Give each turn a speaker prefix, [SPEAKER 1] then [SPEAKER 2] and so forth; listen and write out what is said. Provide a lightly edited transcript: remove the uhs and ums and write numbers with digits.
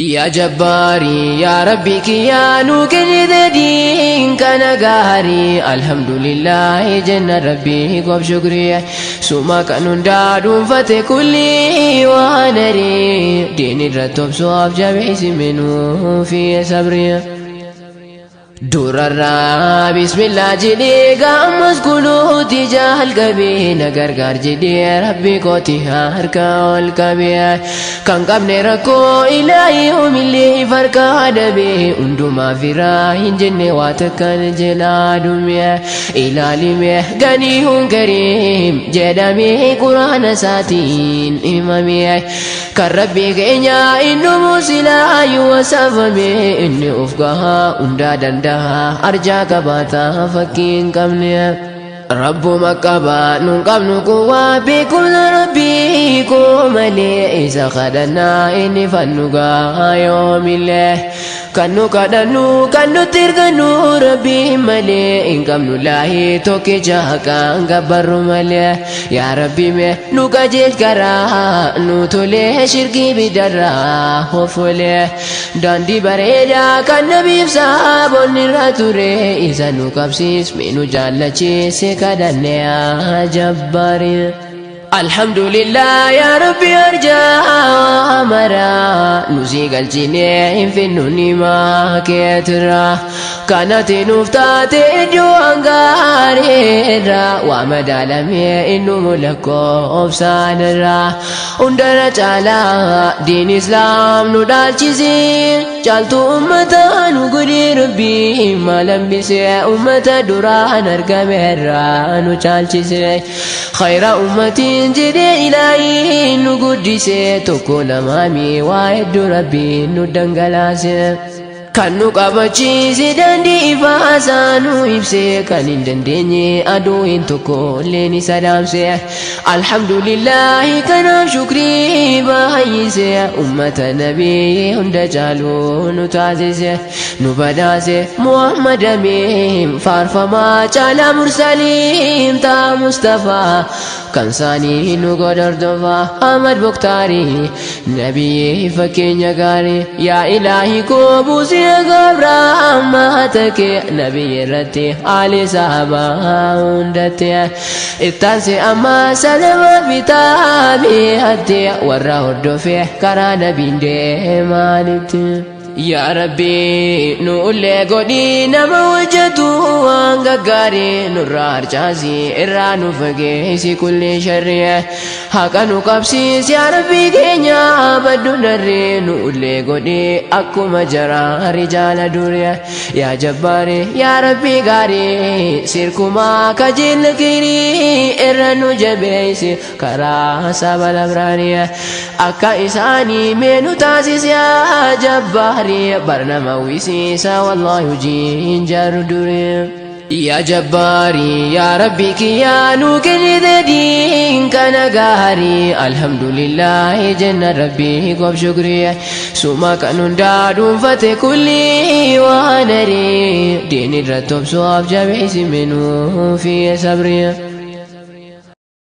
[SPEAKER 1] Yaa Jabbaarii yaa Rabbii kiyyaa nuu kennite diin kana gaarii, alhamdulillaahi jenna Rabbii koof shukriya. Suma kan hundaa dhuunfate kulli waan arii diin irratti obsuuf jabeessi minuu fi sabriya. Durarraa bismillaa jedhee gaammas kunuuti jalqabee, na gargaar jedhee Rabbi kooti harka ol qabee. Kan qabne rakkoo ilaahi yoomillee farkaa dhabee, hundumaa firaa hin jenne waa takkan jedhaa dhume. Ilaalime ganiyuun kariim jedhamee quraana isaatiin himame. Kan Rabbii keenya innumu silaayyuu wasafame, inni of gahaa hundaa danda'a, arjaa qabaataa fakkii hin qabne. Rabbuma qaba nun qabnu kuwaa beekumsa Rabbii koo malee, isa kadhannaa inni fannu gaa yoomillee. Kan nu kadhannu kan nutti ergannu Rabbii malee hin qabnu, laahii tokkicha kan gabbarru malee. Yaa Rabbi mee nu qajeelch karaa nu tolee, shirkii bidarraa hoffolee. Daandii bareedaa kan nabiif saabonni irra ture isa nu qabsiis, mee nu jaallachiise kadhanne yaa Jabbaari. Alhamdulillah yaa Rabbi arjaa mara nu si galchine hin finnu nimaa keetirra. Kanati nuuf taate iddoo hangaariirra waa madaalamee innumu lakkoofsaanirra. Hundara caalaa diin Islaam nu dhaalchise, caaltuu ummata nu godhe Rabbi maal hambise, ummata duraan argameerra nu caalchise. Khayra ummatiin jedhee ilaahi nu guddise, tokko lamaami waa hedduu Rabbiin nu dhangalaase. Kan nu qabachiise daandii ifaasaa nu ibse, kan hin dandeenye aduun tokko illee ni sadaamse. Alhamdulillahi kanaaf shukrii baay'ise, ummata nabii hunda caalu nu taasise. Nu badhaase Muhammad Amiin faarfamaa caalaa mursaliin ta'a Mustafaa kan isaanii nu godhordofaa Ahmad Muktaarii nabiyyi fakkeenya gaarii. Yaa Ilaahi koo buusii gabraamaata kee nabiyyi irratti haali sahabaa hundatti. Ittaansi amma salama bitaabi'atti warra hordofe karaa nabiin deemaanitti. Yaa Rabbi nu ullee godhii nama hojjetu waan gaggaarii, nurraa harcaasi irraa nu fageessi kulli sharrii. Haqa nu qabsiis yaa Rabbi keenya baddu narri, nu ullee godhii akkuma jaraa rijaala durii. Yaa Jabbaari yaa Rabbi gaarii sirkumaa kajeella kirii irra nu jabeessi karaa saba labraanii. Akka isaanii mee nu taasis yaa Jabbaari, barnama wisiisa wallaahi hojiin jaru durii. Yaa Jabbaari yaa Rabbi kiyyaa nu kennite diin kana gaarii, alhamdulillahi jenna Rabbii koof shukriya. Suma kan hundaa dhuunfate kulli waan arii diin irratti obsuuf jabeessi minuu fi sabriya.